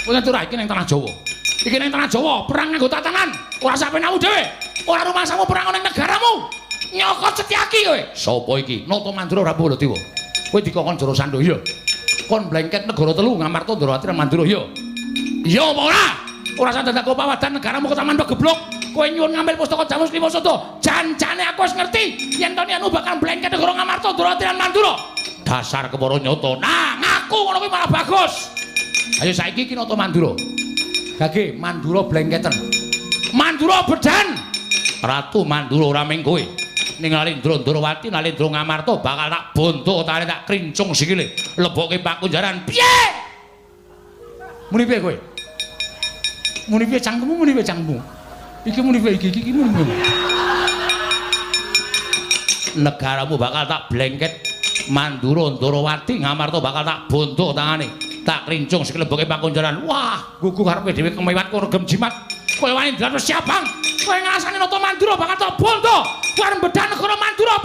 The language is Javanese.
Kowe ngerti ora iki ning tanah Jawa. Iki ning tanah Jawa, perang nganggo tatanan. Ora sak penamu dhewe. Ora rumasamu perang ning negaramu. Nyokot Setyaki kowe. Sopo iki? Nata Mandura Prabu Baladewa. Kowe dikongkon Jarasandha iya. Kon blengket negara telu Ngamarta Ndrawati lan Mandura iya. Iya apa ora? Ora usah dadak pawadan negaramu ketaman pegeblok. Kowe nyuwun ngambil pustaka Jamus Lima Sada. Janjane aku wis ngerti yen to anu bakal blengket negara Ngamarta Ndrawati lan Mandura. Dasar kepara nyata. Nah, ngaku ngono kuwi malah bagus. Ayo saiki iki Nata Mandura. Gage Mandura blengketen. Mandura bedan. Ratu Mandura ora ming kowe. Ning Nalendra Ndrawati, Nalendra Ngamarta bakal tak bonto tane tak krincung sikile. Lebokke pakunjaran. Piye? Muni piye kowe? Muni piye cangkemmu, muni piye cangkemmu? Iki muni piye iki iki muni piye? Negaramu bakal tak blengket Mandura Ndrawati Ngamarta bakal tak bonto tangane. Tak krincung sikile lebokke pakunjaran. Wah, gugu karepe dhewe kemewat kono gem jimat. Kowe wani ndrat siapang. Kowe ngrasani Nata Mandura bakal tak bonto. Kowe arep bedah negara Mandura